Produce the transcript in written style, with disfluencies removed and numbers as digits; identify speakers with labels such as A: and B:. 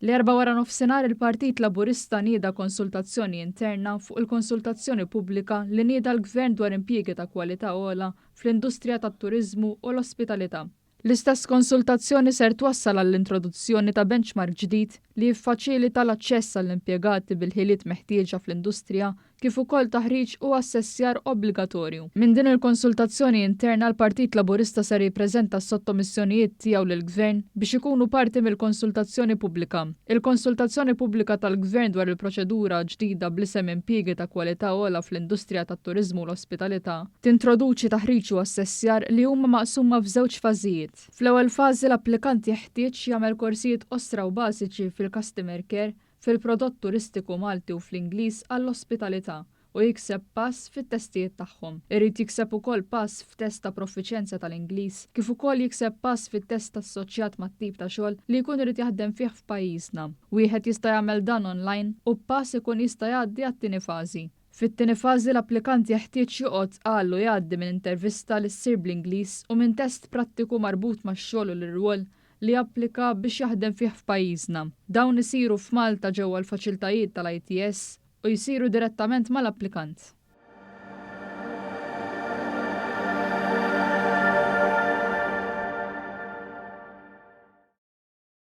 A: L-Erbgħa waranofsinhar il-Partit Laburista nieda konsultazzjoni interna fuq il-konsultazzjoni pubblika li nieda l-Gvern dwar impjiegi ta' kwalità ogħla fl-industrija tat-turiżmu u l-ospitalità. L-istess konsultazzjoni ser twassal għall-introduzzjoni ta' benchmark ġdid li jiffaċilita l-aċċess għall-impjegati bil-ħiliet meħtieġa fl-industrija kif ukoll taħriġ u assessjar obbligatorju. Minn din il-konsultazzjoni interna l-Partit Laburista ser jippreżenta s-sottomissjonijiet tiegħu lill-Gvern biex ikunu parti mill-konsultazzjoni pubblika. Il-konsultazzjoni pubblika tal-Gvern dwar il-proċedura ġdida bl-isem Impjiegi ta' kwalità ogħla fl-industrija tat-turiżmu u l-ospitalità tintroduċi taħriġ u assessjar li huma maqsuma f'żewġ fażijiet. Fl-ewwel fażi l-applikant jeħtieġ jagħmel korsijiet qosra u bażiċi fil-customer care, fil-prodott turistiku Malti u fl-Ingliż għall-ospitalità u jikseb pass fit-testijiet tagħhom. Irid jikseb ukoll pass f'test ta' profiċjenza tal-Ingliż kif ukoll jikseb pass fit-test assoċjat mat-tip ta' xogħol li jkun irid jaħdem fih f'pajjiżna. Wieħed jista' jagħmel dan online u b'pass ikun jista' jgħaddi għat-tieni fażi. Fit-tieni fażi l-applikant jeħtieġ joqgħod għal u jgħaddi minn intervista li ssir bl-Ingliż u minn test prattiku marbut max-xogħol u l-irwol li japplika biex jaħdem fih f'pajjiżna. Dawn isiru f'Malta ġewwa l-faċiltajiet tal-ITS u jsiru direttament mal-applikant.